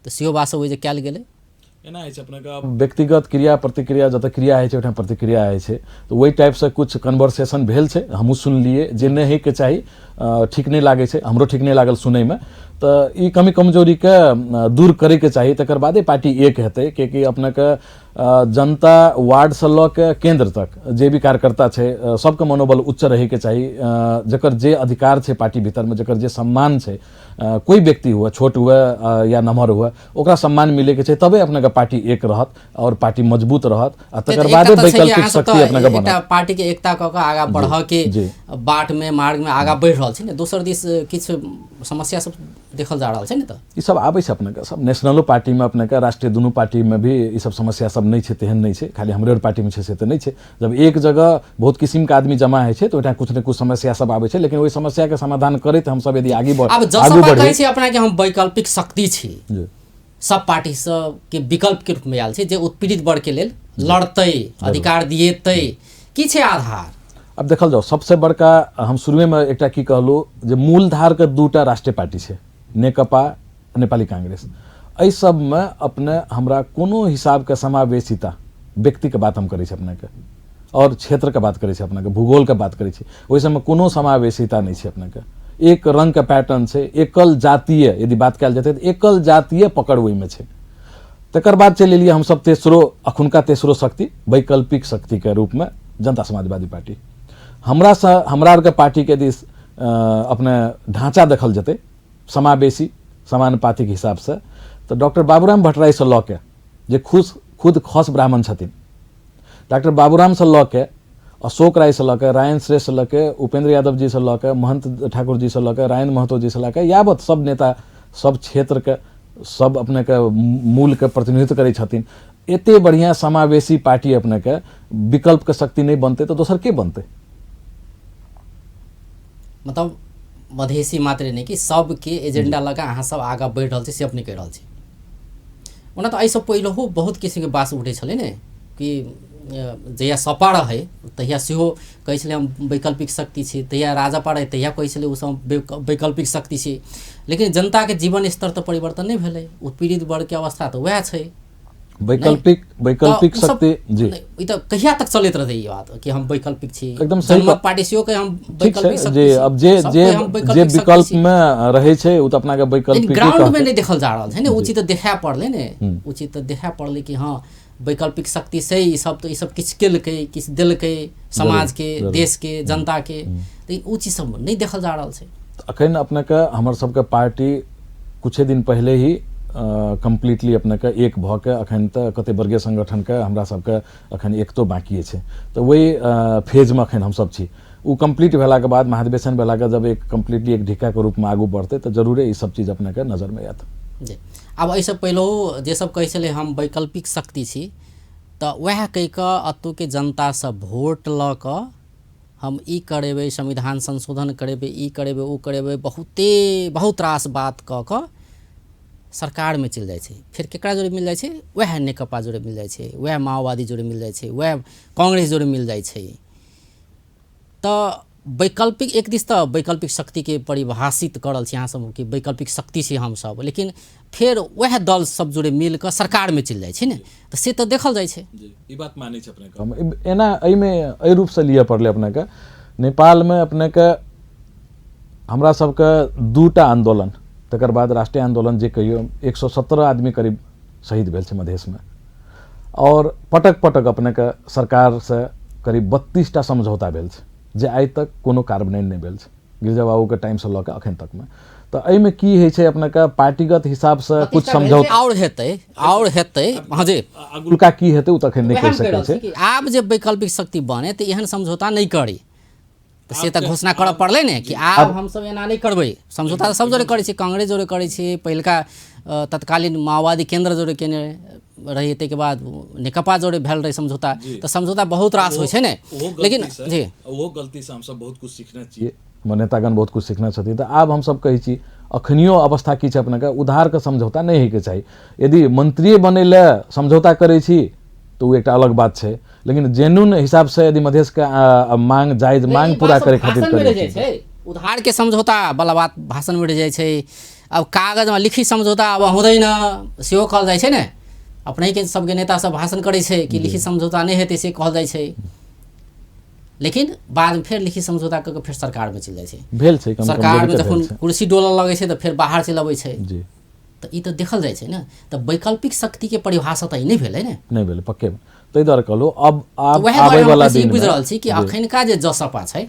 तऽ सेहो बात सब ओहि जे कयल गेलै। एना होइ छै अपनेके व्यक्तिगत क्रिया प्रतिक्रिया, जतऽ क्रिया होइ छै ओहिठाम प्रतिक्रिया होइ छै, तऽ ओहि टाइपसँ किछु कन्वर्सेशन भेल छै, हमहूँ सुनलियै जे नहि होइके चाही, ठीक नहि लागै छै, हमरो ठीक नहि लागल सुनैमे, तऽ ई कमी कमजोरीके दूर करैके चाही, तकर बादे पार्टी एक हेतै। किएकि अपनेके जनता वार्डसँ लऽ के केन्द्र तक जे भी कार्यकर्ता छै सबके मनोबल उच्च रहैके चाही, जकर जे अधिकार छै पार्टी भीतरमे, जकर जे सम्मान छै, कोई व्यक्ति हुए, छोट हुए या नमहर हुए, ओकरा सम्मान मिलैके छै, तबे अपनेके पार्टी एक रहत और पार्टी मजबूत रहत, आ तकर बादे वैकल्पिक शक्ति अपनेके बनत। पार्टी के एकता कऽ के आगाँ बढ़ऽ के बाट में मार्ग में आगाँ बढ़ि रहल रहल छै ने, दोसर दिस किछु समस्या सब देखल जा रहल छै ने। तऽ ई सब आबै छै अपनेके सब नेशनलो पार्टीमे, अपनेके राष्ट्रीय दुनू पार्टीमे भी ई सब समस्या सब नहि छै, तेहन नहि छै खाली हमरे पार्टीमे छै से तऽ नहि छै। जब एक जगह बहुत किसिमके आदमी जमा होइ छै तऽ ओहिठाम किछु ने किछु समस्या सब आबै छै, लेकिन ओहि समस्याके समाधान करैत हमसब यदि आगू आब जसपा कहै छै अपना के हम वैकल्पिक शक्ति छी, सब पार्टी सब के विकल्प के रूप में आयल छै जे उत्पीड़ित वर्ग के लेल लड़तै, अधिकार दिएतै, की छै आधार? अब देखल जाओ सबसे बड़का हम शुरुएमे एकटा की कहलहुँ जे मूलधारके दूटा राष्ट्रीय पार्टी छै, नेकपा नेपाली कांग्रेस। एहि सबमे अपने हमरा कोनो हिसाबके समावेशिता व्यक्तिके बात हम करै छी अपनेके, और क्षेत्रके बात करै छी अपनेके, भूगोलके बात करै छी, ओहि सबमे कोनो समावेशिता नहि छै अपनेके। एक रङ्गके पैटर्न छै, एकल जातीय यदि बात कयल जेतै तऽ एकल जातीय पकड़ ओहिमे छै। तकर बाद चलि एलियै हमसब तेसरो, अखुनका तेसरो शक्ति वैकल्पिक शक्तिके रूपमे जनता समाजवादी पार्टी। हमरासँ हमरा आरके पार्टीके यदि अपने ढाँचा देखल जेतै समावेशी समानुपातिक हिसाबसँ तऽ डॉक्टर बाबूराम भट्टराईसँ लऽ के जे खुद खस ब्राह्मण छथिन, डॉक्टर बाबूरामसँ लऽ के अशोक रायसँ लऽ के रायन श्रेष्ठसँ लऽ के उपेंद्र यादव जीसँ लऽ के महंत ठाकुर जीसँ लऽ के रायन महतो जीसँ लऽ के यावत सब नेता सब क्षेत्रके सब अपनेके मूलके प्रतिनिधित्व करै छथिन। एते बढ़िआँ समावेशी पार्टी अपनेके विकल्पके शक्ति नहि बनतै तऽ दोसर के बनतै? मतलब मधेसी मात्रे नहि कि सबके एजेंडा लगा अहाँ सब आगाँ बढ़ि रहल छी से अपने कहि रहल छी। ओना तऽ एहिसँ पहिलहो बहुत किसिमके बात उठै छलै ने कि जहिया सपा रहै तहिया सेहो कहै छलै हम वैकल्पिक शक्ति छी, तहिया राजपा रहै तहिया कहै छलै ओसब हम वैकल्पिक शक्ति छी, लेकिन जनताके जीवन स्तर तऽ परिवर्तन नहि भेलै, उत्पीड़ित वर्गके अवस्था तऽ वएह छै। वैकल्पिक वैकल्पिक शक्ति जी ई तऽ कहिया तक चलैत रहतै ई बात कि हम वैकल्पिक छी? एकदम सही जनमत पार्टी सेहो कहै हम वैकल्पिक शक्ति जे अब जे जे जे विकल्प मे रहै छै ओ तऽ अपना के वैकल्पिक ग्राउंड मे नहि देखल जा रहल छै ने। उचित तऽ देखाय पड़लै ने, उचित तऽ देखाय पड़लै कि हँ वैकल्पिक शक्ति से ई सब तऽ ई सब किछु केलकै, किछु देलकै समाज के, देश के, जनता के, तऽ ओ चीज सब नहि देखल जा रहल छै। अखन अपने के हमर सबके पार्टी कुछे दिन पहिले ही कम्प्लीटली अपनेके एक भऽ के अखन तऽ कते वर्गीय संगठनके हमरा सबके अखन एकतो बाँकिए छै, तऽ ओहि फेजमे अखन हमसब छी। ओ कम्प्लीट भेलाके बाद महाधिवेशन भेलाके जब एक कम्प्लीटली एक ढिक्काके रूपमे आगू बढ़तै तऽ जरूरे ई सब चीज अपनेके नजरमे आयत। जी आब एहिसँ पहिलहो जे सब कहै छलै हम वैकल्पिक शक्ति छी तऽ वएह कहि कऽ एतुके जनतासँ वोट लऽ कऽ हम ई करेबै, संविधान संशोधन करेबै, ई करेबै, ओ करेबै, बहुते बहुत रास बात कऽ कऽ सरकारमे चलि जाइ छै। फेर केकरा जोरे मिल जाइ छै? वएह नेकपा जोरे मिल जाइ छै, वएह माओवादी जोरे मिल जाइ छै, वएह कांग्रेस जोरे मिल जाइ छै। तऽ वैकल्पिक एक दिस तऽ वैकल्पिक शक्तिके परिभाषित कऽ रहल छी अहाँ सब कि वैकल्पिक शक्ति छी हमसब, लेकिन फेर वएह दल सब जोरे मिल कऽ सरकारमे चलि जाइ छै ने, तऽ से तऽ देखल जाइ छै। ई बात मानै छै अपनेके। हम एना एहिमे एहि रूपसँ लिअ पड़लै अपनेके। नेपालमे अपनेके हमरा सबके दूटा आन्दोलन, तकर बाद राष्ट्रीय आन्दोलन जे कहियौ, 117 आदमी करीब शहीद भेल छै मधेशमे, और पटक पटक अपनेके सरकारसँ करीब 32टा समझौता भेल छै जे आइ तक कोनो कार्यान्वयन नहि भेल छै, गिरिजा बाबूके टाइमसँ लऽ कऽ अखन तकमे। तऽ एहिमे की होइ छै अपनेके पार्टीगत हिसाबसँ कुछ समझौता आओर हेतै, आओर हेतै। हँ जी, अगुलका की हेतै ओ तऽ अखन नहि कहि सकै छै। आब जे वैकल्पिक शक्ति बने तऽ एहन समझौता नहि करी, तऽ से तऽ घोषणा करऽ पड़लै ने कि आब हमसब एना नहि करबै। समझौता तऽ सब जोरे करै छै, कांग्रेस जोरे करै छै, पहिलका तत्कालीन माओवादी केन्द्र जोरे केने रही, ताहिके बाद नेकपा जोरे भेल रहै समझौता। तऽ समझौता बहुत रास होइ छै ने, लेकिन जी ओहो गलतीसँ हमसब बहुत कुछ सीखने छियै, हमर नेतागण बहुत कुछ सीखने छथिन। तऽ आब हमसब कहै छी अखनियो अवस्था की छै अपनेके, उधारके समझौता नहि होइके चाही। यदि मंत्रिए बनै लए समझौता करै छी तऽ ओ एकटा अलग बात छै, लेकिन जेन्युन हिसाबसँ यदि मधेशके मांग जायज मांग पूरा करै खातिर करै छै, उधारके समझौता वाला बात भाषणमे रहि जाइ छै। आब कागजमे लिखित समझौता आब हुँदैन सेहो कहल जाइ छै ने, अपनेके सबके नेता सब भाषण करै छै कि लिखित समझौता नहि हेतै से कहल जाइ छै, लेकिन बादमे फेर लिखित समझौता कऽ के फेर सरकारमे चलि जाइ छै। भेल छै सरकारमे जखन कुर्सी डोलऽ लगै छै तऽ फेर बाहर चलि अबै छै। तऽ ई तऽ देखल जाइ छै ने। तऽ वैकल्पिक शक्तिके परिभाषा तऽ ई नहि भेलै ने, नहि भेलै पक्के, ताहि दुआरे कहलहुँ। अब आब आबै वाला दिन बुझि रहल छी कि अखनका जे जसपा छै,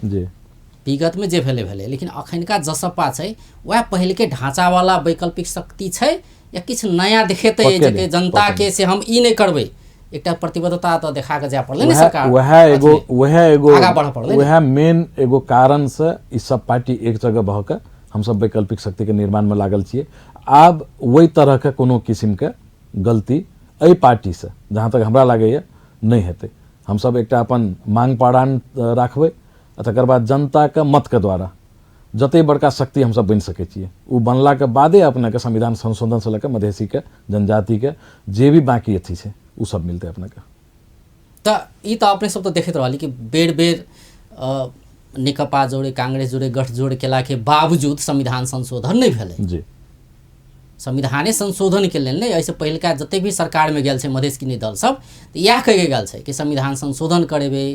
विगतमे जे भेलै भेलै, लेकिन अखनका जसपा छै वएह पहिलके ढाँचावाला वैकल्पिक शक्ति छै या किछु नया देखेतै जे जनताके से हम ई नहि करबै, एकटा प्रतिबद्धता तऽ देखा कऽ जाय पड़लै ने वएह सरकार वएह एगो अथी वएह एगो आगाँ बढ़ऽ पड़लै ने। वएह मेन एगो कारणसँ ई सब पार्टी एक जगह भऽ कऽ हमसब वैकल्पिक शक्तिके निर्माणमे लागल छियै। आब ओहि तरहके कोनो किसिमके गलती एहि पार्टीसँ जहाँ तक हमरा लागैए नहि हेतै। हमसब एकटा अपन मांग पारान राखबै आ तकर बाद जनताके मतके द्वारा जते बड़का शक्ति हमसब बनि सकै छियै ओ बनलाके बादे अपनेके संविधान संशोधनसँ लऽ कऽ मधेसीके जनजातिके जे भी बाँकी अथी छै ओ सब मिलतै अपनेके। तऽ ई तऽ अपने सब तऽ देखैत रहली कि बेर बेर नेकपा जोड़े कांग्रेस जोड़े गठजोड़ केलाके बावजूद संविधान संशोधन नहि भेलै। जी संविधाने संशोधनके लेल नहि, एहिसँ पहिलका जतेक भी सरकारमे गेल छै मधेश किन्नी दल सब तऽ इएह कहिके गेल छै कि संविधान संशोधन करेबै,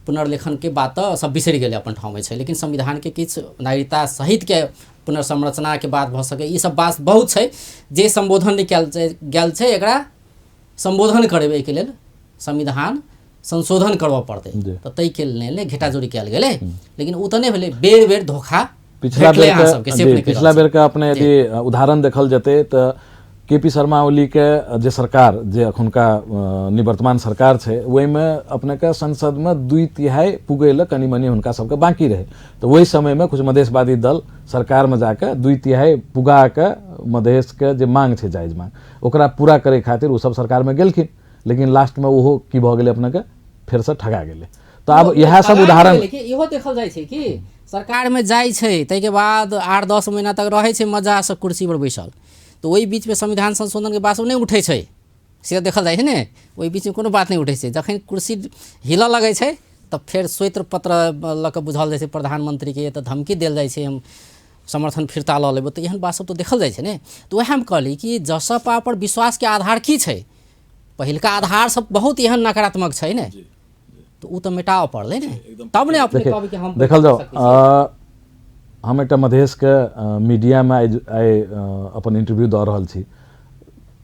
पुनर्लेखनके बात तऽ सब बिसरि गेलै अपन ठाममे छै, लेकिन संविधानके किछु नागरिकता सहितके पुनर्संरचनाके बात भऽ सकै, ई सब बात बहुत छै जे सम्बोधन नहि कयल गेल छै। एकरा सम्बोधन करेबै एहिके लेल संविधान संशोधन करबऽ पड़तै, तऽ ताहिके लेल घेटाजोड़ी कयल गेलै, लेकिन ओ तऽ नहि भेलै। बेर बेर धोखा पिछला भेटलै बेर अहाँ सबके, से के नहि कहि पिछला रहल बेर के अपने यदि उदाहरण देखल जेतै तऽ के पी शर्मा ओलीके जे सरकार जे अखुनका निवर्तमान सरकार छै ओहिमे अपनेके संसदमे 2/3 पुगै लए कनि मनि हुनका सबके बाँकी रहै, तऽ ओहि समयमे कुछ मधेशवादी दल सरकारमे जाके 2/3 पुगा कऽ मधेशके जे मांग छै जायज मांग ओकरा पूरा करै खातिर ओ सब सरकारमे गेलखिन, लेकिन लास्टमे ओहो की भऽ गेलै अपनेके फेरसँ ठगा गेलै। तऽ आब इएह सब ठगा उदाहरण गेलै कि इहो देखल जाइ छै कि सरकारमे जाइ छै ताहिके बाद 8-10 महीना तक रहै छै मजासँ कुर्सी पर बैसल, तऽ ओहि बीचमे संविधान संशोधनके बात सब नहि उठै छै, से देखल जाइ छै ने, ओहि बीचमे कोनो बात नहि उठै छै। जखन कुर्सी हिलऽ लगै छै तऽ फेर श्वेत पत्र लऽ कऽ बुझल जाइ छै प्रधानमंत्रीके, तऽ धमकी देल जाइ छै हम समर्थन फिर्ता लऽ लेबै, तऽ एहन बात सब तऽ देखल जाइ छै ने। तऽ वएह हम कहली कि जसपा पर विश्वासके आधार की छै, पहिलका आधार सब बहुत एहन नकारात्मक छै ने, तऽ ओ तऽ मेटाबऽ पड़लै ने, तब ने अपने कहबै कि हम देखल जाओ। हम एकटा मधेशके मीडियामे आइ अपन इंटरव्यू दऽ रहल छी।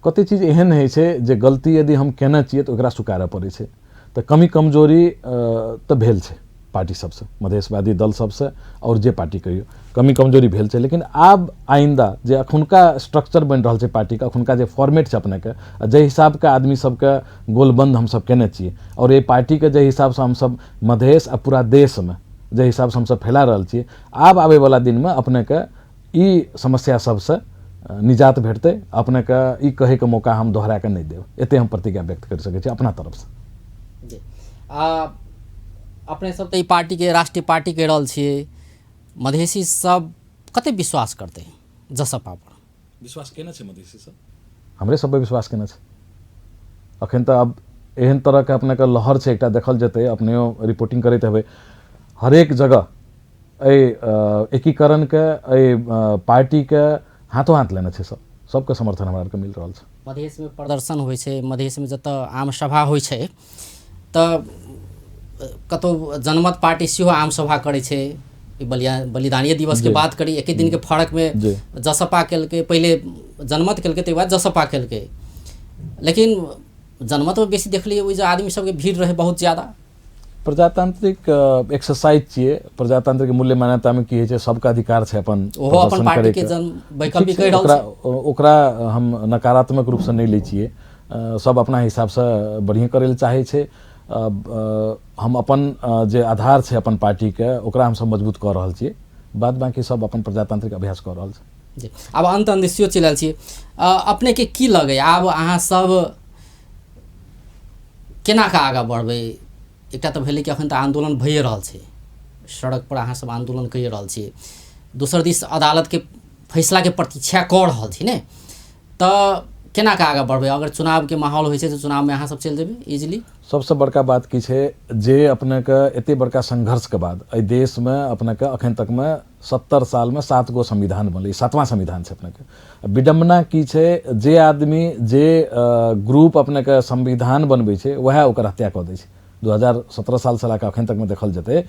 कते चीज एहन होइ छै जे गलती यदि हम केने छियै तऽ ओकरा स्वीकारऽ पड़ै छै, तऽ कमी कमजोरी तऽ भेल छै पार्टी सबसँ, मधेशवादी दल सबसँ आओर जे पार्टी कहियौ कमी कमजोरी भेल छै, लेकिन आब आइंदा जे अखुनका स्ट्रक्चर बनि रहल छै पार्टीके, अखुनका जे फॉर्मेट छै अपनेके, आ जाहि हिसाबके आदमी सबके गोलबन्द हमसब केने छियै आओर एहि पार्टीके जाहि हिसाबसँ हमसब मधेश आ पूरा देशमे जाहि हिसाबसँ हमसब फैला रहल छियै, आब आबैवला दिनमे अपनेके ई समस्या सबसँ निजात भेटतै। अपनेके ई कहैके मौका हम दोहरा कऽ नहि देब, एते हम प्रतिज्ञा व्यक्त करि सकै छी अपना तरफसँ। जी अपने सब तऽ ई पार्टीके राष्ट्रीय पार्टी कहि रहल छियै, मधेसी सब कते विश्वास करतै जसपा पर? विश्वास केने छै मधेसी सब, हमरे सब पर विश्वास केने छै। अखन तऽ आब एहन तरहके अपनेके लहर छै, एकटा देखल जेतै, अपनेयो रिपोर्टिंग करैत हेबै हरेक जगह एहि एकीकरणके एहि पार्टीके हाथों हाथ लेने छै सब, सबके समर्थन हमरा आरके मिल रहल छै। मधेशमे प्रदर्शन होइ छै, मधेशमे जतऽ आम सभा होइ छै तऽ कतहु जनमत पार्टी सेहो आम सभा करै छै। ई बलिदानीय दिवसके बात करी, एके दिनके फरकमे जसपा केलकै, पहिले जनमत केलकै ताहिके बाद जसपा केलकै, लेकिन जनमतमे बेसी देखलियै ओहि जे आदमी सबके भीड़ रहै बहुत ज्यादा। प्रजातांत्रिक एक्सरसाइज छियै, प्रजातांत्रिक मूल्य मान्यतामे की होइ छै सबके अधिकार छै अपन ओहो अपन प्रदर्शन पार्टीके करैके। जन वैकल्पिक ठीक छै, कहि रहल ओकरा छै। ओकरा हम नकारात्मक रूपसँ नहि लै छियै, सब अपना हिसाबसँ बढ़िआँ करै लए चाहै छै। हम अपन जे आधार छै अपन पार्टीके ओकरा हमसब मजबूत कऽ रहल छियै, बाद बाँकी सब अपन प्रजातांत्रिक अभ्यास कऽ रहल छै। जी आब अन्त अन्त सेहो चलि आयल छियै, अपनेके की लगैए आब अहाँ सब केना कऽ आगाँ बढ़बै? एकटा तऽ भेलै कि अखन तऽ आन्दोलन भइए रहल छै, सड़क पर अहाँ सब आन्दोलन कइए रहल छियै, दोसर दिस अदालतके फैसलाके प्रतीक्षा कऽ रहल छी ने, तऽ केना कऽ आगाँ बढ़बै? अगर चुनावके माहौल होइ छै तऽ चुनावमे अहाँ सब चलि जेबै इजिली? सबसँ बड़का बात की छै जे अपनेके एते बड़का संघर्षके बाद एहि देशमे अपनेके अखन तकमे 70 सालमे 7 गो संविधान बनलै, ई 7वां संविधान छै अपनेके। विडम्बना की छै जे आदमी जे ग्रुप अपनेके संविधान बनबै छै वएह ओकर हत्या कऽ दै छै। 2017 सालसँ लऽ कऽ अखन तकमे देखल जेतै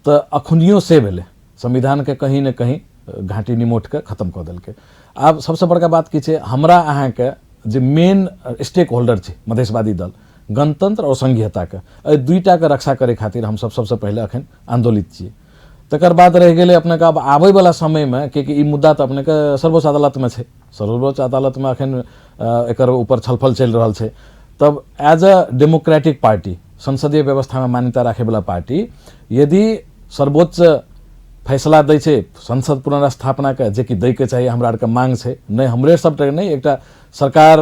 तऽ अखनियो से भेलै, संविधानके कहीं ने कहीं घाटी निमोटके खत्म कऽ देलकै। आब सबसँ बड़का बात की छै, हमरा अहाँके जे मेन स्टेक होल्डर छै मधेशवादी दल, गणतंत्र और संघीयताके, एहि दुईटाके रक्षा करै खातिर हमसब सबसँ पहिले अखन आन्दोलित छियै। तकर बाद रहि गेलै अपनेके आब आबैवला समयमे, किएकि ई मुद्दा तऽ अपनेके सर्वोच्च अदालतमे छै, सर्वोच्च अदालतमे अखन एकर ऊपर छलफल चलि रहल छै, तब एज अ डेमोक्रेटिक पार्टी, संसदीय व्यवस्थामे मान्यता राखैवला पार्टी यदि सर्वोच्च फैसला दै छै संसद पुनर्स्थापनाके, जेकि दैके चाही, हमरा आरके मांग छै, नहि हमरे सबटा नहि, एकटा सरकार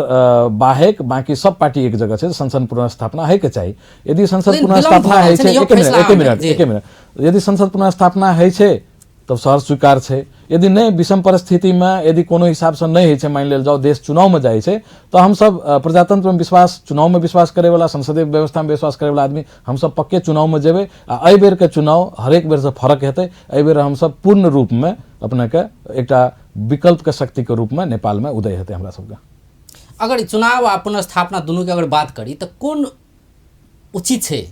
बाहेक बाकी सब पार्टी एक जगह छै, संसद पुनर्स्थापना होइके चाही। यदि संसद लेकिन विलम्ब पुनर्स्थापना भऽ रहल होइ छै छै, ने, यौ एक मिनट, फैसला एक मिनट, जी। एक मिनट, यदि संसद पुनर्स्थापना होइ छै तब सहर स्वीकार छै। यदि नहि, विषम परिस्थितिमे यदि कोनो हिसाबसँ नहि होइ छै, मानि लेल जाउ देश चुनावमे जाइ छै, तऽ हमसब प्रजातन्त्रमे विश्वास, चुनावमे विश्वास करैवला, संसदीय व्यवस्थामे विश्वास करैवला आदमी हमसब पक्के चुनावमे जेबै। आ एहि बेरके चुनाव हरेक बेरसँ फरक हेतै। एहि बेर हमसब पूर्ण रूपमे अपनेके एकटा विकल्पके शक्तिके रूपमे नेपालमे उदय हेतै हमरा सबके। अगर चुनाव आ पुनर्स्थापना दुनूके अगर बात करी तऽ कोन उचित छै?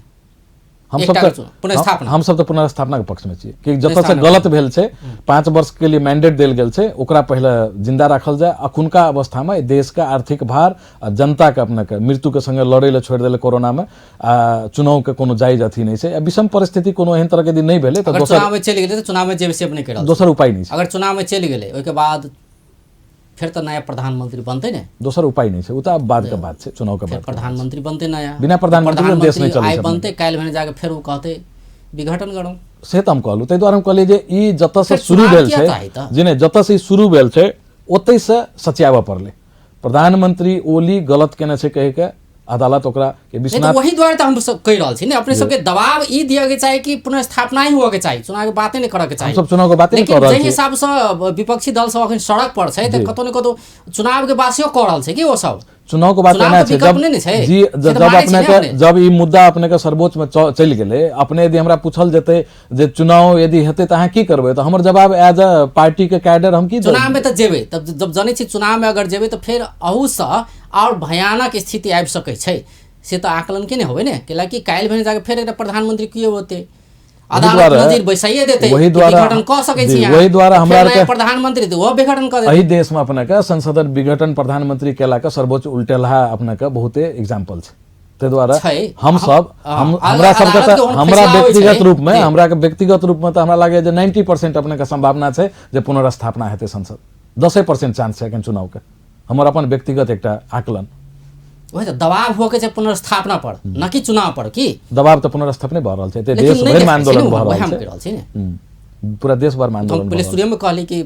हमसब तऽ पुनर्स्थापना, हमसब तऽ पुनर्स्थापना के पक्ष में छियै कि जतऽ से गलत भेल छै, 5 वर्ष के लिए मैंडेट देल गेल छै, ओकरा पहिले जिंदा राखल जाय। अखुनका अवस्था में देश के आर्थिक भार आ जनता के अपने के मृत्यु के संगे लड़ै लए छोड़ि देले कोरोना में, आ चुनाव के कोनो जायज अथी नहि छै। आ विषम परिस्थिति कोनो एहन तरह के यदि नहि भेलै तऽ दोसर, चुनाव में चलि गेलै तऽ चुनाव में जेबै से अपने कहि, दोसर उपाय नहि छै। अगर चुनाव में चलि गेलै ओहिके बाद फेर तऽ नया प्रधानमंत्री बनतै ने, दोसर उपाय नहि छै। ओ तऽ आब बाद के बात छै, चुनाव के बाद प्रधानमंत्री बनतै नया, बिना प्रधानमंत्री देश नहि चलै छै। बनतै काल्हि भने जाके फेर ओ कहतै विघटन करू, से तऽ हम कहलहुँ। ताहि दुआरे हम कहलियै जे ई जतऽ से शुरू भेल छै, जी नहि, जतऽ से ई शुरू भेल छै ओतहि से सचियाबऽ पड़लै। प्रधानमंत्री ओली गलत केने छै कहि के अदालत ओकरा के विश्वनाथ, वही दुआरे तऽ हम सब कहि रहल छी ने, अपने सबके दबाव ई दिअ के चाही कि पुनर्स्थापना ही हुअ के चाही, चुनाव के बाते नहि करऽ के चाही। सब चुनाव के बाते नहि कर रहल छी। जाहि हिसाब सँ विपक्षी दल सब अखन सड़क पर छै तऽ कतौ ने कतौ चुनाव के बात सेहो कऽ रहल छै कि ओ सब चुनाव के बात एना छै। जब जी जब अपने के जब ई मुद्दा अपने के सर्वोच्च में चलि गेलै, अपने यदि हमरा पूछल जेतै जे चुनाव यदि हेतै तऽ अहाँ की करबै, तऽ हमर जवाब एज अ पार्टी के कैडर हम की, चुनाव में तऽ जेबै, तब जब जनै छी चुनाव में अगर जेबै तऽ फेर अहूसँ आओर भयानक स्थिति आबि सकै छै, से तऽ आकलन के नहि होबै ने, कैलाकि काल्हि भेने जाके फेर एकटा प्रधानमंत्री कियो होतै, अदालत नजीर बैसाइए देतै, वही द्वारा विघटन कऽ सकै छी, वही द्वारा हमरा के प्रधानमंत्री तऽ ओहो विघटन कऽ देतै। एहि देश में अपने के संसद विघटन प्रधानमंत्री केला के सर्वोच्च उल्टेलहा अपने के बहुते एग्जाम्पल छै। ताहि दुआरे हमसब हमरा सबके तऽ हमरा व्यक्तिगत रूप में हमरा के व्यक्तिगत रूप में तऽ हमरा लागैए जे 90% अपने के संभावना छै जे पुनर्स्थापना हेतै संसद, 10% चांस छै एखन चुनाव के, हमर अपन व्यक्तिगत एकटा आकलन। वही तऽ दबाव होके छै पुनर्स्थापना पर, न कि चुनाव पर। की दबाव तऽ पुनर्स्थापने भऽ रहल छै, देश भरि में आंदोलन भऽ रहल छै, पूरा देश भर में आंदोलन। पहिले शुरू में कहली कि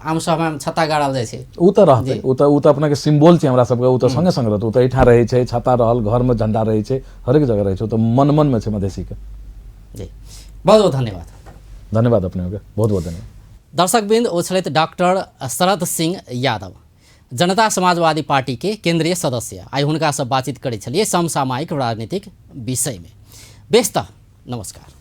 आम सभा में छत्ता गाड़ल जाइ छै, ओ तऽ रहतै, ओ तऽ अपना के सिम्बोल छै हमरा सबके, ओ तऽ संगे संग रहतै, ओ तऽ एहिठाम रहै छै, छत्ता रहल, घर में झंडा रहै छै, हरेक जगह रहै छै, ओ तऽ मन मन में छै मधेसी के। जी बहुत बहुत धन्यवाद। धन्यवाद अपने के, बहुत बहुत धन्यवाद। दर्शकवृंद, ओ छलथि डॉक्टर शरद सिंह यादव, जनता समाजवादी पार्टी के केंद्रीय सदस्य। आइ हुनकासँ बातचीत करै छलियै समसामयिक राजनीतिक विषयमे। बेस तऽ नमस्कार।